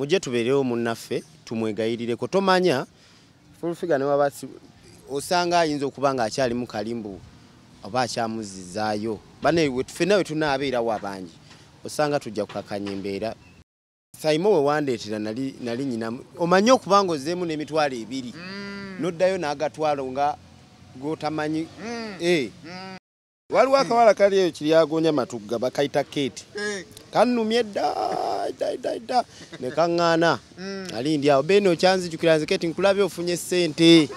Mujje tubeerewo munnaffe tumwegayirireko. Tomanya Full Figure ne waba osanga ayinza okuba nga akyali mu kalimbu oba akyamuzizaayo. Bane ffenna we tunaabeerawo abangi osanga tujja kukakanya embeera. Saimo we wandeetera nali nyina omanyi okubanga ozzeemu n'emitwalo 2 n'oddayo n'agatwalo nga g'otamanyi. Waliwo akawala kali eyo kiryagonya matugga bakayita Kate. Kannumye dda dda dda dda ne kaŋŋaana. Ali ndi awo Beno kyanzijukira nze Kate nkulabye ofunye ssente.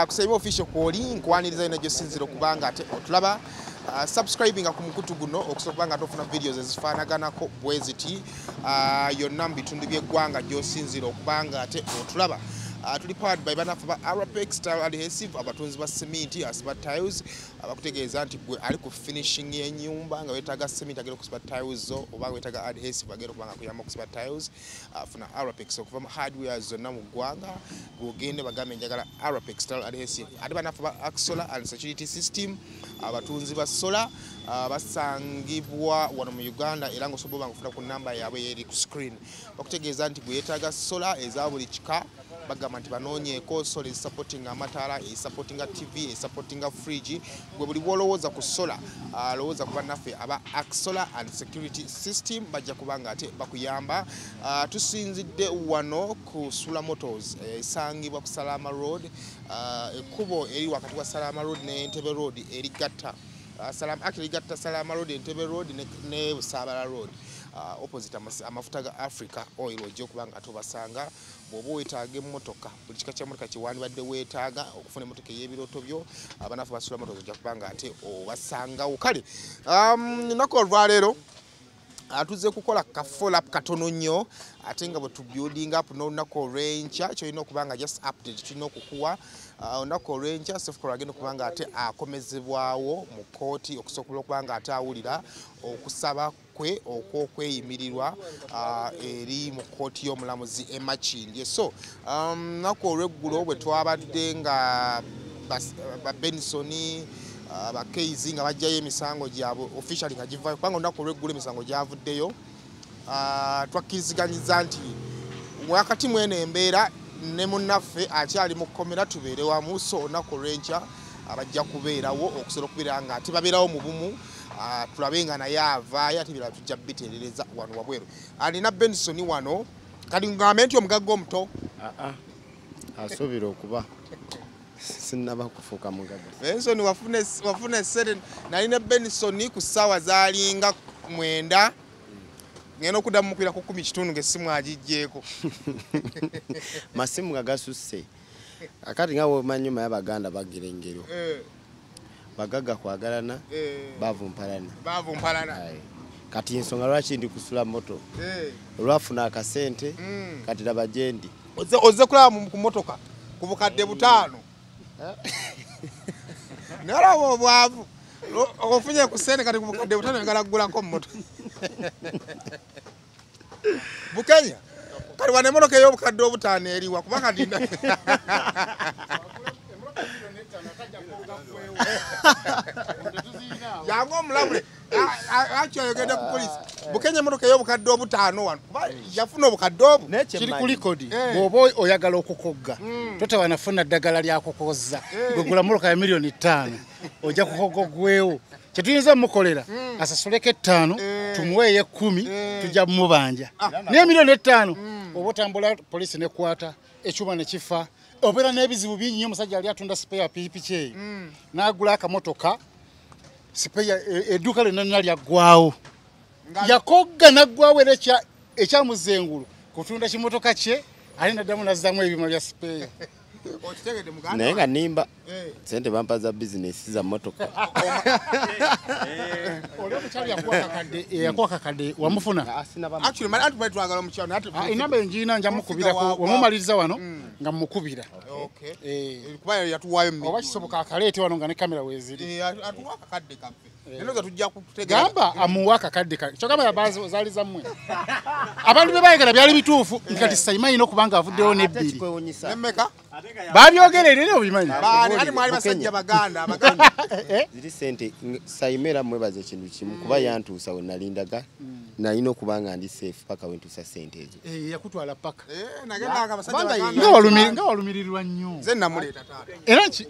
Ku Saimo Official kwoli nkwaniriza yonna gy'osinziira okubanga ate otulaba. Subscribing ku mukutu guno okusobola kubanga ate ofuna videos ezifaanaganako bwe ziti yonna mu bitundu by'eggwanga gy'osinziira okubanga ate otulaba. Tuli powered by bannaffe ba Arapex Tile Adhesive, abatunzi ba cement asiba tiles, abakutegeeza nti gwe ali ku finishing y'ennyumba nga weetaaga cement agenda okusiba tiles zo, oba weetaaga adhesive agenda okuba nga akuyamba okusiba tiles. Funa Arapex okuva mu hardware zonna mu ggwanga, gw'ogende bagambe njagala Arapex Tile Adhesive. Ate bannaffe ba Axola and Security System, abatunzi ba solar, basangibwa wano mu Uganda era ng'osobola okuba nga ofuna ku namba yaabwe eri ku screen. Bakutegeeza nti gwe yeetaaga solar eza buli kika, bagamba nti banoonyeeko solar ezisupportinga amataala, ezisupportinga TV, ezisupportinga fridge. Gwe buli bw'olowooza ku solar, lowooza ku bannaffe aba Axola and Security System, bajja kuba nga ate bakuyamba. Tusinzidde wano ku Sula Motors esangibwa ku Salama Road, ekkubo eri wakati wa Salama Road ne Entebbe Road erigatta Salam, actually erigatta Salama Road, Entebbe Road ne Busaabala Road, opposite amafuta ga Africa Oil. Ojja okuba nga tobasanga bw'oba weetaaga emmotoka, buli kika kya mmotoka kyewandibadde weetaaga okufuna emmotoka ey'ebirooto byo, abanafu ba Sula Motors ojja kuba nga ate obasangawo. Kale lunaku olwaleero tuzze kukola ka follow up katono nnyo, ate nga bwe tu building up n'olunaku olw'enkya kyolina okuba nga just update tulina okukuwa. Olunaku olw'enkya Sefukolo agenda okuba nga ate akomezebwawo mu kkooti okusobola okuba nga ate awulira okusaba kwe okw'okweyimirirwa eri mu kkooti y'omulamuzi e Makindye. So lunaku olw'eggulo bwe twabadde nga ba Benson, bakeizi nga bajjayo emisango gyabwe officially nga givayo, kubanga olunaku olw'eggulo emisango gyavuddeyo, twakkiriziganyiza nti wakati mweno embeera ne munnaffe akyali mu kkomera tubeere wamu. So olunaku olw'enkya abajja kubeerawo okusobola okubeera nga ate babeerawo mu bumu, tulabe nga naye avaayo, ate birala tujja biteerereza wano wabweru. Alina Benson wano, kati ngambe nti omugagga omuto. Asuubira okuba sinnaba kufuuka mugagga. Benson wafuna essente. Nalina Benson ku ssaawa zaalinga 9, ngenda okuddamu mukwira ku 10:15 ng'essimu agiggyeko. Masimu nga gasusse. Akati nga bw'omanyi omanyi Abaganda bagira engero. Bagagga kwagalana, baavu mpalana. Baavu mpalana. Kati ensonga lwaki ndi kusula moto, olwafuna akasente kati laba gye ndi. Ozze kulaba ku mmotoka ku bukadde 5, naye olaba obwavu, ofunye ku ssente kati ku bukadde 5 oyagala kugulako mmotoka. Bukenya kati wano emmotoka ey'obukadde 5 eriwa? Kuba kati jangu omulabule lwaki oyogedde ku polisi. Bukenya, emmotoka ey'obukadde 5 wano, kuba yafuna obukadde obu. Kiri ku likodi. Bw'oba oyagala okukogga totawanafuna ddagala lyakukozza, gwegula mmotoka ya miliyoni 5 ojja kukogga ogwewo. Kyetuyinza mukolera, asasuleko 5, tumuweeyo 10, tujja mumubanja. Naye miliyoni 5 oba otambula polisi nekwata ekyuma nekifa, obeera n'ebizibu bingi nnyo. Omusajja ali atunda spare pikipiki eyo n'agula akamotoka spare, edduuka lyonna lyonna lyaggwawo, yakogga naggwawo, era ekyamuzza engulu kutunda kimotoka kye, ate naddamu nazzaamu ebyuma bya spare. Okitegedde muganda Naye nga wange? nimba sente bampa za bizinesi za mmotoka. Oli omukyalo yakuwa kakadde wamufuna? Actually, man, anti twagala omukyalo naye Enamba engiina nja mukubirako wemumaliriza wano nga mukubira. Okay. Kuba yatuwaayo mu Oba kisoboka akaleete wano nga ne kamera weeziri. Atuwa akakadde kaffe. Naye tujja kutegeera. Gamba amuwa akakadde ka kyogamba yabazi zaali zammwe, abantu be bayagala byali bituufu nti kati Saima alina okuba nga avuddeyo Ate n'ebbiri. kikwewunyisa. Nemmeka? Babyogera era obimanyi. Baani ali mwali basajja baganda abaganda. Ziri sente Saimera mwebaze ekintu kimu kuba yantuusa we nalindaga. Nalina okuba nga ndi safe paka we ntuusa sente ezo. Yakutwala paka. Nagenda abasajja baganda. Nga walumirirwa nnyo. Nze namuleeta taata. Era ki?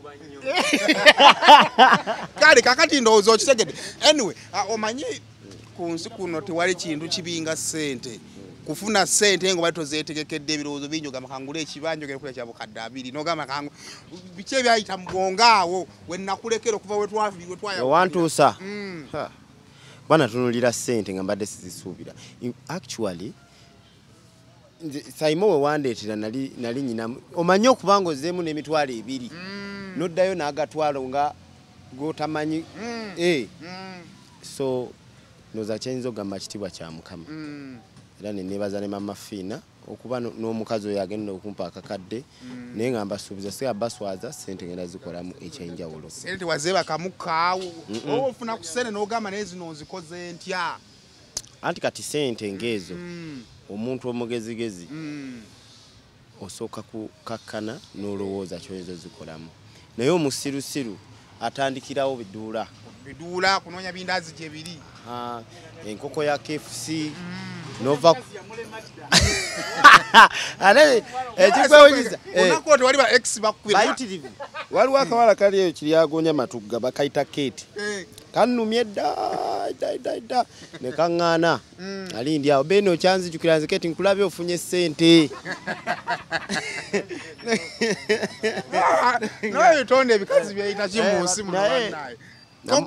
Kale kakati ndowooza okitegedde. Anyway, omanyi ku nsi kuno tewali kintu kibinga ssente. Kufuna ssente ngo bali tozeetegekedde ebirowoozo bingi ogamba kangule ekibanja ogenda kulya kya bukadde abiri n'ogamba kangu biki ebyayita mu bwongo awo we nakulekera okuva we twaya wantuusa. Bana tunulira ssente nga mbadde sizisuubira. Actually Saimo we wandeetera nali nyina omanyi okubanga ozzeemu n'emitwalo ebiri n'oddayo n'agatwalo nga g'otamanyi. So ndowooza kyayinza okugamba kitiibwa kya Mukama. Era ne neebaza ne Mama Fiina okuba n'omukazi oyo agenda okumpa akakadde naye nga mbasuubiza si abaswaza ssente ngenda zikolamu ekyenjawulo. Ssente wazeebakamu kaawo oba ofuna ku ssente n'ogamba naye zino nzikoze ntya? Anti kati ssente ng'ezo omuntu omugezigezi osooka kukakkana n'olowooza ky'oyinza ozikolamu, naye omusirusiru atandikirawo biduula. Biduula kunoonya bindaazi gye biri. Enkoko ya KFC nova ate ekikwewunyisa olunaku tewali ba ex bakubira bayitirivu. Waliwo akawala kali eyo kiryagonya Matugga bakayita Kate. Kannumye dda dda dda dda ne kaŋŋaana ali ndi awo beno okyanzijukira nze Kate nkulabye ofunye ssente. Naye ebitonde ebikazi byeyita ki mu nsi muno bannaye?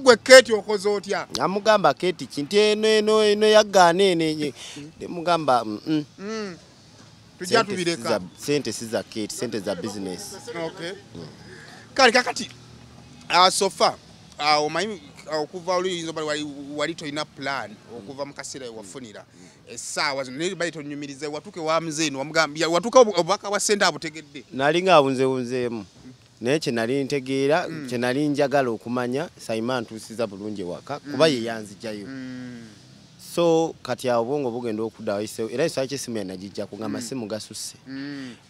Gwe Kate okoze otya? Namugamba Kate ki nti eno eno eno yaggaana eno enye nemugamba Tujja tubireka. Sente si za Kate, sente za bizinesi. Okay. Kale kakati so far omanyi okuva oluyinza oba wali tolina plan okuva mu kaseera we wafunira essaawa zino naye bali tonyumiriza watuuka ewa muzeeni wamugambye watuuka obubaka bwa ssente abutegedde? Nali nga awunzewunzeemu naye kye nali ntegeera kye nali njagala okumanya Saima ntuusiza bulungi ewaka kuba ye yanzigyayo. So kati awo obwongo bugenda okudda wayiseewo era ekisawo ky'essimu yanagijjako nga amasimu gasusse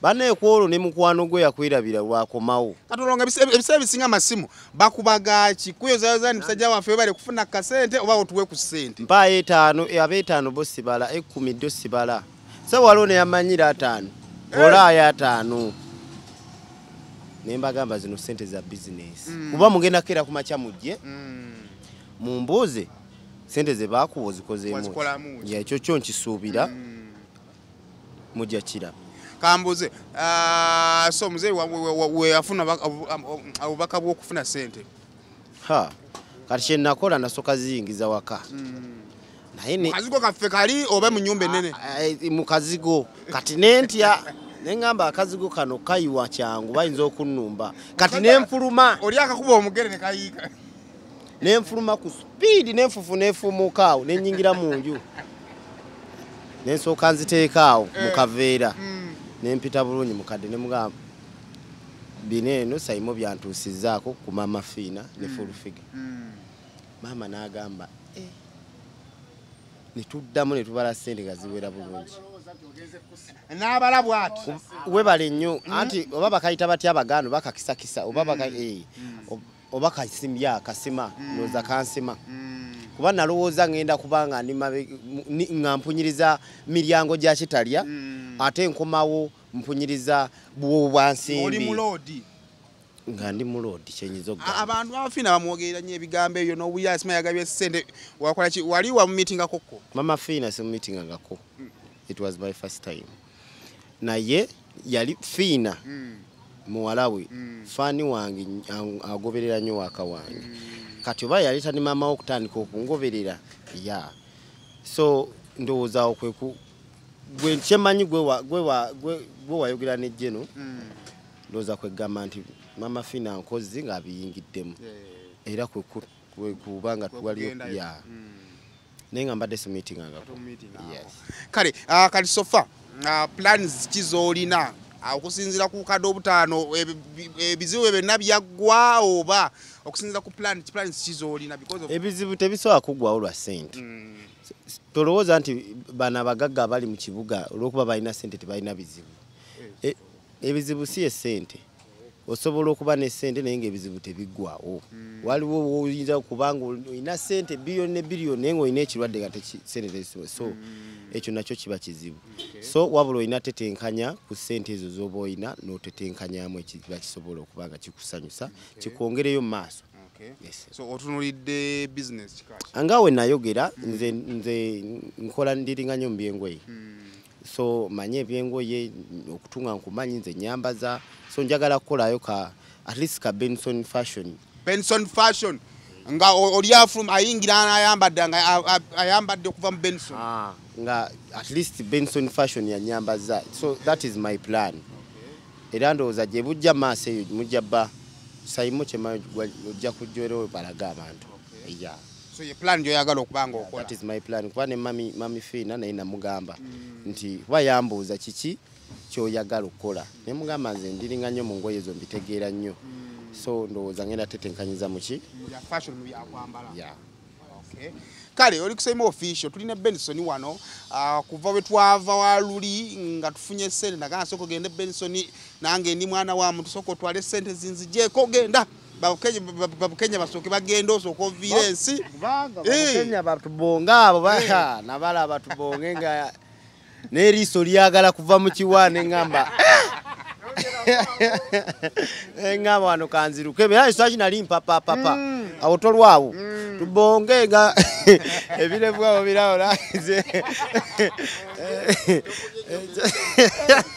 bannaye ku olwo ne mukwano gwe yakwerabira lwakomawo. Katolonga ebiseera ebisinga amasimu bakubaga ki kuyozayoza ni musajja waffe webale kufuna kasente oba otuwe ku ssente? Mpaayo etaano ab'etaano bo sibala 10 ddo sibala so waliwo neyamanyira 5 olaayo 5 ne mbagamba zino ssente za bizinesi kuba mugenda keera ku makya mujje mumbuuze sente ze baakuwa ozikozeemu. Wazikolamu ki? Ya, ekyo kyo nkisuubira mujja kiraba. Kambuze so muzeeyi we yafuna obubaka bw'okufuna ssente? Ha, kati kye nakola nasooka ziyingiza waka naye kazigo kaffe kali oba mu nnyumba ennene? Mu kazigo kati nentya neŋŋamba akazigo kano kayiwa kyangu bayinza okunnumba kati nenfuluma. Oli akakuba omugere ne kayiika. Nenfuluma ku sipiidi nenfufu nefuumuuka awo nenyingira mu nju nensooka nziteeka awo mu kaveera nempita bulungi mukadde nemugamba bino eno Saimo byantuusizzaako ku Mama Fiina ne Full Figure. Maama n'agamba "Eh." Ne tuddamu ne tubala ssente nga ziwera bulungi. N'abala bw'ati. Webale nnyo anti oba bakayita batya abaganda oba kakisakisa oba oba kasimbya kasima ndowooza kansima kuba nalowooza ngenda kuba nga ndi nga mpunyiriza miryango gya kitalya ate nkomawo mpunyiriza buwobo bwa Oli nsimbi. Muloodi. Nga ndi muloodi kyenyinza okugamba. Abantu abafiina bamwogerera nnyo ebigambo ebyo n'obuya asima yagabye ssente wakola ki wali wamumitingako ko? Mama Fiina simumitingangako, it was my first time naye yali Fiina muwala we fan wange agoberera nnyo waka wange kati oba yali tani maama we okutandika okungoberera ya so ndowooza awo kweku gwe kyemmanyi gwe wayogera ne Jeno ndowooza kwegamba nti Mama Fiina nkozi ng'abiyingiddemu era kwe kuba nga waliyo. Kwekugendayo. Ya naye nga mbadde simumitingangako. Yes. Kale kati so far plans ki z'olina okusinziira ku bukadde obutaano ebizibu ebyo byonna byaggwa oba okusinziira ku plan plans ki z'olina because of Ebizibu tebisobola kuggwawo lwa ssente. Tolowooza nti bano abagagga abali mu kibuga olw'okuba balina ssente tebalina bizibu. Ebizibu si essente. Osobola okuba ne ssente naye ng'ebizibu tebiggwawo. Waliwo oyinza okuba nga olina ssente biliyoni ne biliyoni naye ng'olina ekirwadde nga ssente tezisobola. So ekyo nakyo kiba kizibu. So wabula olina tetenkanya ku ssente ezo z'oba olina, n'otetenkanyamu ekiba kisobola okuba nga kikusanyusa, kikwongereyo mu maaso. Yes. So otunulidde business kika ki? Nga we nayogera, nze nkola ndiringa nnyo mu byengoye. So manye ebyengoye, okutunga nkumanyi, nze nyambaza. So njagala kukolayo ka at least ka Benson Fashion. Benson Fashion nga oli afuluma ayingira n'ayambadde nga ayambadde okuva mu Benson. Nga at least Benson Fashion yanyambaza. So that is my plan. Era ndowooza gye bujja maaso eyo mujja bba Saimo kyemanyi ojja kujja balaga abantu. Yeah. So ye plan gy'oyagala okuba nga okola. That is my plan. Kuba ne mami Fiina naye namugamba nti kuba yambuuza kiki ky'oyagala okukola. Ne mugamba nze ndiringa nnyo mu ngoye zo, mbitegeera nnyo. So ndowooza ngenda tetenkanyiza mu ki? Mu bya fashion, mu byakwambala. Yeah. Okay. Kale oli ku Saimo Official, tulina Benson wano, kuva bwe twava waluli nga tufunye ssente, nagamba sooka ogende Benson, nange ndi mwana wa muntu, sooka otwale ssente zinzigyeko, genda. Babukenya basooke bagende, osooke oviire ensi. Kubanga Babukenya batubonga abo, nabala batubonge nga n'eriiso lyagala kuva mu kiwa, ne ŋŋamba wano kanziruke, era ekiswa nali mpapapapa awo tolwawo tubonge nga ebirevu abo birawo nanze.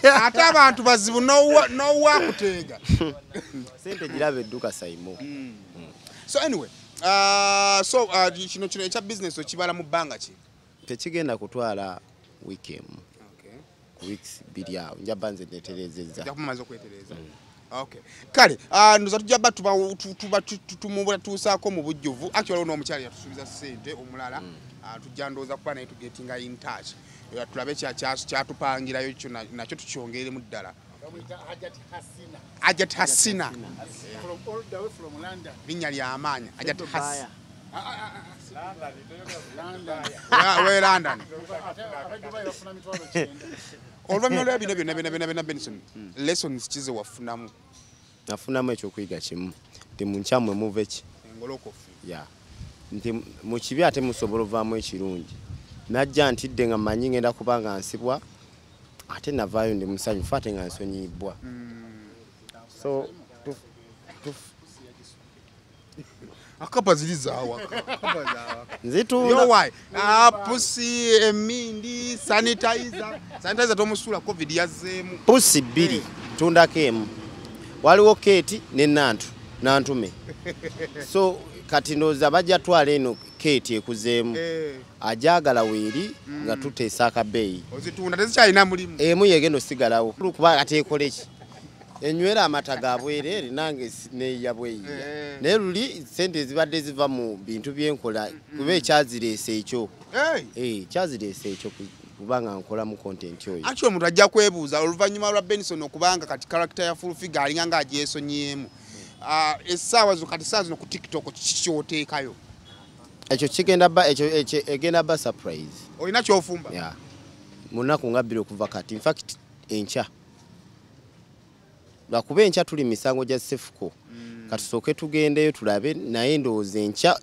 Ate abantu bazibu n'owa kuteega. Sente giraba edduka Saimo. So anyway, kino ekya business okibala mu bbanga ki? Tekigenda kutwala wiiki emu. Ku weeks 2 awo njaba nze netereezezza. Ojja kumaze okwetereeza. Okay. Kale, ndoza tujja ba tuba tumubatuusaako mu bujjuvu. Actually ono omukyala yatusuubiza ssente omulala. Tujja ndowooza kuba naye tugetinga in touch. Era tulabe kyatupangirayo kyo nakyo tukyongeremu ddala. Bamuyita Hajat Hasina. Hajat Hasina. From all the way from London. Linnya lya maanyi. Hajat Hasina. London. We London. Ate Dubai bafuna 90,000. Oluvannyuma lwa bino byonna byonna byonna byonna Benson, lessons ki ze wafunamu? Nafunamu ekyokuyiga kimu nti mu nkyammwe muve ki? Engolokofu. Yeah. Nti mu kibi ate musobola ovaamu ekirungi. Najja ntidde nga mmanyi ngenda kuba nga nsibwa, ate navaayo ndi musanyufu ate nga nsonyiyibwa. So Akapa ziri zaawaka. Akapa zaawaka. Nzitunda. You know why? Pussy, emindi, sanitizer. Sanitizer tomusuula COVID yazzeemu. Pussy 2, ntundako emu. Waliwo Kate ne Nantu, Nantume. So kati ndowooza bajja twala eno Kate ekuzeemu. Ajagala weeri nga tuteesa akabeeyi. Ozitunda tezikyalina mulimu. Emu yegenda osigalawo. Kuba ate ekole ki? Enywera amata ga bwereere nange neeyiya bweyiya. Naye luli ssente zibadde ziva mu bintu byenkola kuba ekyazireese ekyo. Ekyazireese ekyo kubanga nkola mu content oyo. Actually omuntu ajja kwebuuza oluvannyuma lwa Benson okubanga kati character ya Full Figure alinga nga agyesonyiyeemu. Essaawa zino kati essaawa zino ku TikTok kiki ky'oteekayo? Ekyo kigenda ba, ekyo egenda ba surprise. Olina ky'ofumba? Yeah. Mu nnaku nga 2 okuva kati. In fact enkya. Lwakuba enkya tuli misango gya Sefuko. Katusooke tugendeyo tulabe, naye ndowooza enkya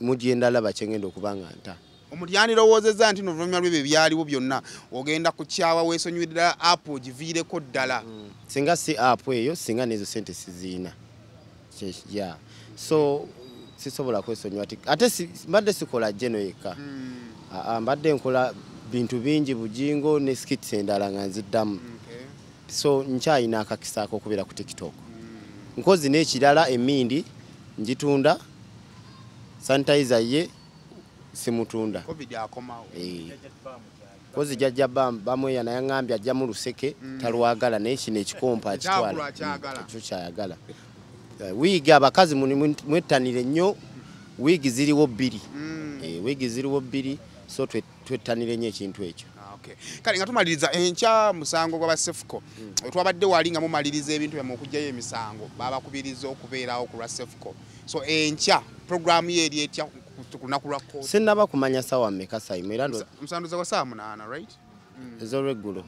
mugenda laba kye ngenda okuba nga nta. Omuntu yandirowoozezza nti n'oluvannyuma lw'ebyo ebyaliwo byonna ogenda kukyawa weesonyiwirira app ogiviireko ddala. Singa si app eyo, singa n'ezo ssente siziina. Yeah. So sisobola kwesonyiwa ate mbadde sikola geno yekka. Mbadde nkola bintu bingi bujingo ne skits endala nga nziddamu. So nkyalina akakisa ak'okubeera ku TikTok. Nkozi n'ekirala emindi njitunda, sanitizer ye simutunda. COVID akomawo. Kozi jajja bamweya naye aŋŋambye ajja mu luseke, talwagala naye kino ekikompa akitwala. Ekyo kyayagala. Wiigi abakazi mwettanire nnyo, wiigi ziriwo 2. Wiigi ziriwo 2, so twettanire nnyo ekintu ekyo. Okay. Kale nga tumaliriza enkya musango gwa Sefuko. Twabadde wali nga mumaliriza ebintu byammwe okuggyayo emisango, baabakubiriza okubeerawo ku lwa Sefuko. So enkya programu ye eri etya ku lunaku lwa kkooti? Sinnaba kumanya ssaawa mmeka Saimo, era ndo Musanduza wa ssaawa 8, right? Ez'olweggulo.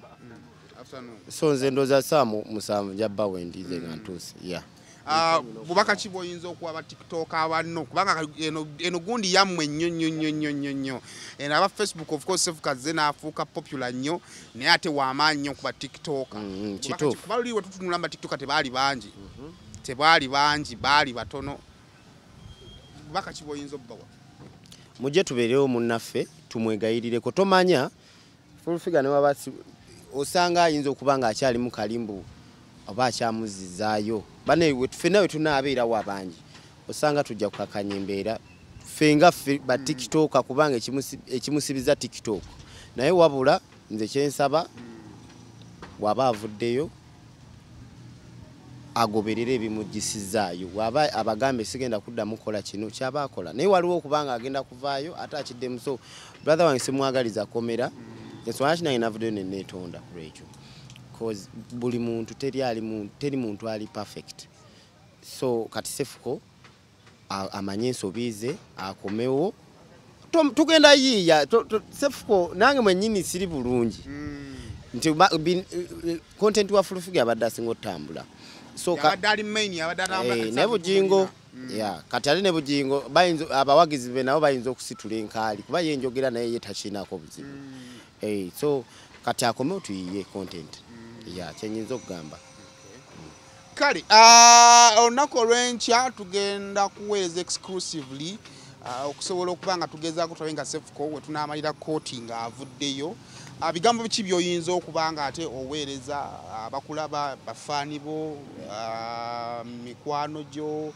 So nze ndowooza ssaawa 7 njabba wendize nga ntuuse. Yeah. Bubaka ki bw'oyinza okuwa ba TikTok abanno, kubanga eno gundi yammwe nnyo nnyo nnyo nnyo nnyo nnyo. Eno aba Facebook of course Sefuka azze n'afuuka popular nnyo, naye ate w'amaanyi nnyo ku ba TikTok. Kituufu. Kuba luli we tutunula ba TikTok tebaali bangi. Tebaali bangi, baali batono. Bubaka ki bw'oyinza okubawa? Mujje tubeerewo munnaffe tumwegayirireko. Tomanya Full Figure ne waba osanga ayinza okuba nga akyali mu kalimbu oba akyamuzizaayo. Bane ffenna we tunaabeerawo abangi osanga tujja kukakanya embeera ffe nga ffe ba TikTok, kubanga ekimusibiza TikTok. Naye wabula nze kyensaba bw'aba avuddeyo agoberere ebimuggisizaayo, bw'aba abagambe sigenda kuddamu kukola kino kyaba akola, naye waliwo okubanga agenda kuvaayo ate akiddemu. So brother wange simwagaliza komera, ensonga ki nange navuddeyo ne neetonda ku lwekyo, cause buli muntu teri muntu ali perfect. So kati Sefuko amanye ensobi ze akomewo, tugenda yiiya. Sefuko nange mwennyini siri bulungi nti content wa Full Figure abadde asinga otambula. So abadde ali main, abadde atambula ne Bujingo. Yeah, kati ali ne Bujingo bayinza abawagizi be nabo bayinza okusitula enkaali kuba ye njogera naye ye takiinaako buzibu. So kati akomewo tuyiye content. Yeah, kyenyinza okugamba. Kale olunaku olw'enkya tugenda kuweereza exclusively okusobola okuba nga tugezaako tulabe nga Sefuko we tunaamalira kooti ng'avuddeyo. Bigambo biki by'oyinza okuba nga ate oweereza abakulaba, bafaani bo, mikwano gyo,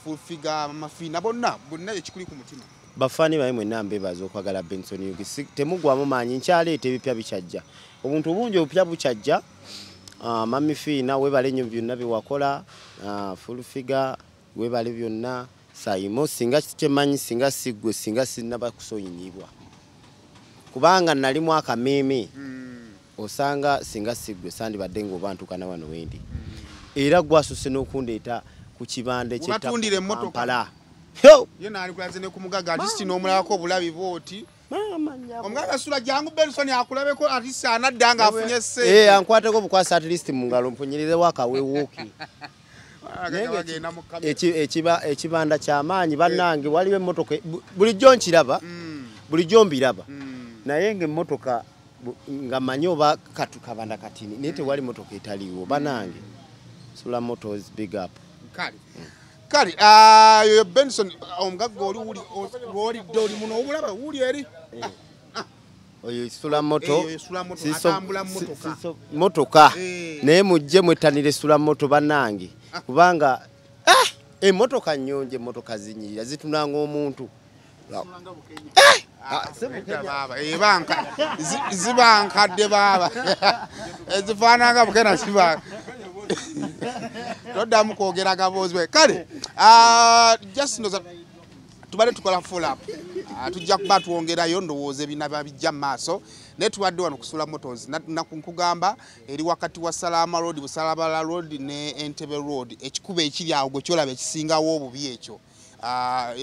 Full Figure, Mama Fiina, bonna bonna ekikuli ku mutima? Bafaani baye mwenna mbeebaza okwagala Benson Yugi. Temugwamu maanyi, nkyaleeta ebipya bikyajja, obuntu bungi obupya bukyajja. Mami Fiina weebale nnyo byonna bye wakola, Full Figure weebale byonna, Saimo singa kyemmanyi singa siggwe singa sinnaba kusonyiibwa, kubanga nalimu akameeme osanga singa siggwe sandibadde ng'oba ntuuka na wano wendi. Era gwasose n'okundeeta ku kibanda Webatundira emmotoka. Kampala. Ye n'alikulaze ne ku mugagga artist n'omulabako obulabi bw'oti. Maama nnyabo. Omugagga sula jangu Benson akulabeko artist anadda ng'afunye ssente. Ankwateko bukwasa at least mu ngalo mpunyirirewo akaweewuuki. Ekibanda ky'amaanyi bannange, waliwo emmotoka bulijjo nkiraba, bulijjo mbiraba. Naye ng'emmotoka nga mmanyi oba kabanda katini, naye tewali mmotoka etaliiwo bannange. Sula Motors, big up. Kale. Kale, yoyo Benson omugagga oli wuli, lw'olidde oli muno obulaba wuli eri. Oyo Sula Moto. Oyo Sula Moto, atambula mmotoka. Mmotoka. Naye mujje mwettanire Sula Moto bannange. Kubanga emmotoka nnyonjo, emmotoka zinyirira, zitunanga omuntu. Ziba nkadde baaba. Ezifaananga Bukenya ziba. Toddamu kwogera gaboozi we. Kale, just ndoza tubadde tukola follow up. Tujja kuba twongerayo ndowooza ebinaba bijja mu maaso. Naye tubadde wano ku Sula Motors. Nkugamba eri wakati wa Salama Road, Busalabala Road ne Entebbe Road. Ekikubo ekiri awo gwe kyolaba ekisingawo obubi ekyo.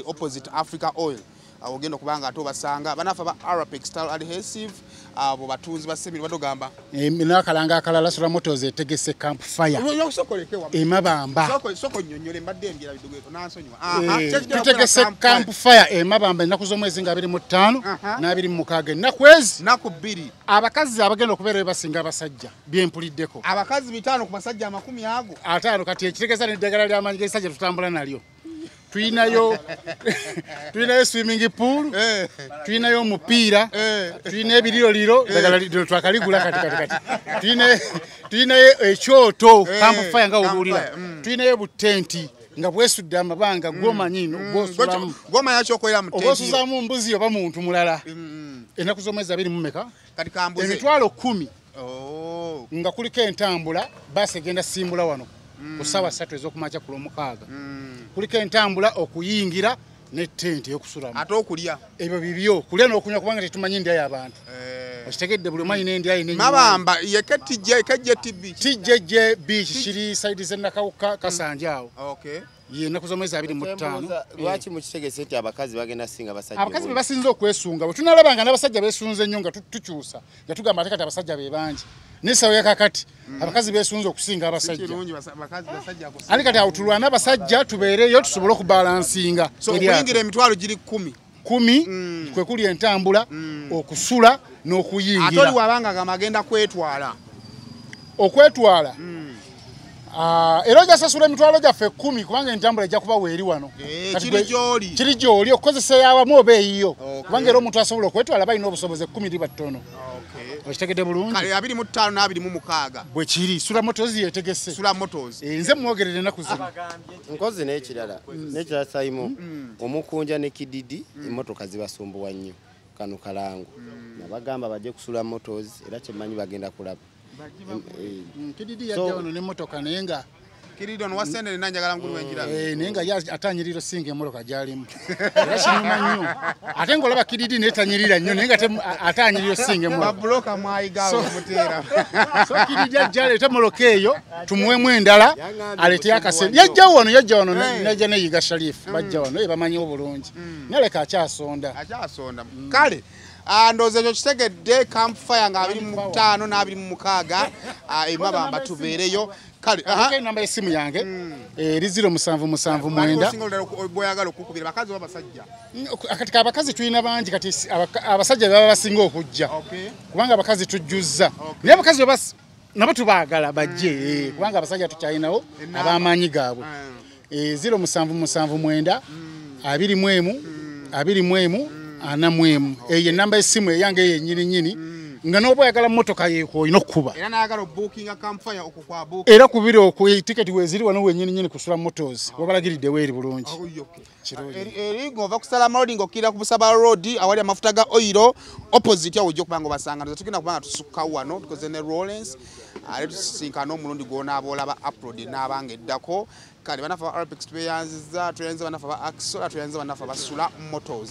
Opposite Africa Oil. Ogenda okubanga ate obasanga. Banafa ba Arapex Star Adhesive, abo batunzi ba Semiri batugamba. N'akalanga akalala Sula Motors etegese campfire. Emabamba. Soko nnyonnyole mbadde ngira bidugu onansonyiwa. Tutegese campfire emabamba ennaku z'omwezi nga 25 na 26 ennaku ezi. Nnaku bbiri. Abakazi abagenda okubeerayo basinga abasajja byempuliddeko. Abakazi 5 ku basajja 50 ago. 5 kati ekitegeeza n'eddagala ly'amaanyi g'ekisajja tutambula nalyo. Tulinayo swimming pool, tulinayo omupiira, tulina ebiriroliro, ddagala liro twakaligula kati kati kati. Tulinayo ekyoto, campfire nga owulira. Tulinayo butenti nga bwesudde amabanga gw'omanyi gw'osulamu. Gw'omanyi ky'okolera mu tenti. Oba osuzaamu mbuzi oba muntu mulala. Ennaku z'omwezi abiri mu mmeka? Kati kambuze. Emitwalo 10. Nga kuliko entambula, baasi egenda simbula wano. Ku ssaawa 3 ez'okumakya ku Lwomukaaga. Kuliko entambula okuyingira ne tenti ey'okusulamu. Ate okulya. Ebyo bibyo, kulya n'okunywa kubanga tetumanyi ndya y'abantu. Okitegedde buli omu alina endya ye n'ennywa. Mabamba, ye KTJ, KJT Beach. TJJ Beach, kiri side z'e Nakawuka, Kasanje awo. Ye ennaku z'omwezi 25. Lwaki mukitegese nti abakazi bagenda singa abasajja? Abakazi be basinze okwesunga. Bwe tunalabanga n'abasajja beesunze nnyo nga tukyusa, nga tugamba ate kati abasajja be bangi. N'essaawa ya kakati abakazi beesunze okusinga abasajja. Ali kati awo tulwane abasajja tubeereyo tusobole okubalansinga. So okuyingira emitwalo giri 10. 10 kwe kuli entambula, okusula n'okuyingira. Ate oli wabanga agamba agenda kwetwala. Okwetwala. Era ojja sasula emitwalo gyaffe 10 kubanga entambula ejja kuba weeri wano. Kiri gy'oli okukozesa eyawamu oba eyiyo. Kubanga era omuntu asobola okwetwala balina obusobozi 10 liba ttono. Okitegedde bulungi? Kale 25 na 26. Bwe kiri, Sula Motors yeetegese. Sula Motors. Nze mwogerere ennaku zino. Nkozi n'ekirala, n'ekirala Saimo, omukunja ne Kididi emmotoka zibasumbuwa nnyo kano kalango. Nabagamba bajje ku Sula Motors era kyemmanyi bagenda kulaba. Kididi yajja wano n'emmotoka naye nga Kididi ono wa sente nina njagala ngulu wenjira. Naye nga ye atanyirira osinga emmotoka gy'alimu. Era kinyuma nnyo. Ate ng'olaba Kididi naye tanyirira nnyo naye nga atanyirira osinga emmotoka. Babuloka mwayiga omuteera. So Kididi ajja aleete emmotoka eyo tumuweemu endala aleete akasente. Yajja wano najja ne Yiga Sharif bajja wano bamanyiwo bulungi. Naye leka akyasonda. Akyasonda. Kale ndowooza ekyo kitegedde Campfire nga 25 na 26 emabamba tubeereyo. Kale enamba y'essimu yange eri 0779. Bw'oyagala okukubira bakazi oba basajja? Kati abakazi tulina bangi, kati abasajja baba basinga okujja kubanga abakazi tujjuzza. Naye abakazi nabo tubaagala bajje kubanga abasajja tukyalinawo ab'amaanyi gaabwe. 0779 21 21 41. Eyo enamba y'essimu eyange eyo ennyini nnyini nga n'oba oyagala mmotoka yeeko olina okukuba. Era n'ayagala obuukinga Campfire okwo kwa booking. Era kubira okwo tiketi weeziri wano wennyini nnyini ku Sula Motors. Wabalagiridde weeri bulungi. Eri ng'ova ku Salama Road ng'okkirira ku Busaba Road awali amafuta ga oil opposite awo ojja okuba nga obasanga. Nze tugenda kubanga tusukka wano tukoze ne Lawrence ate tusisinkana omulundi gw'onaaba olaba upload enaabanga eddako. Kale bannaffe aba Arpex tweyanzizza, tweyanzizza bannaffe aba Axola, tweyanzizza bannaffe aba Sula Motors.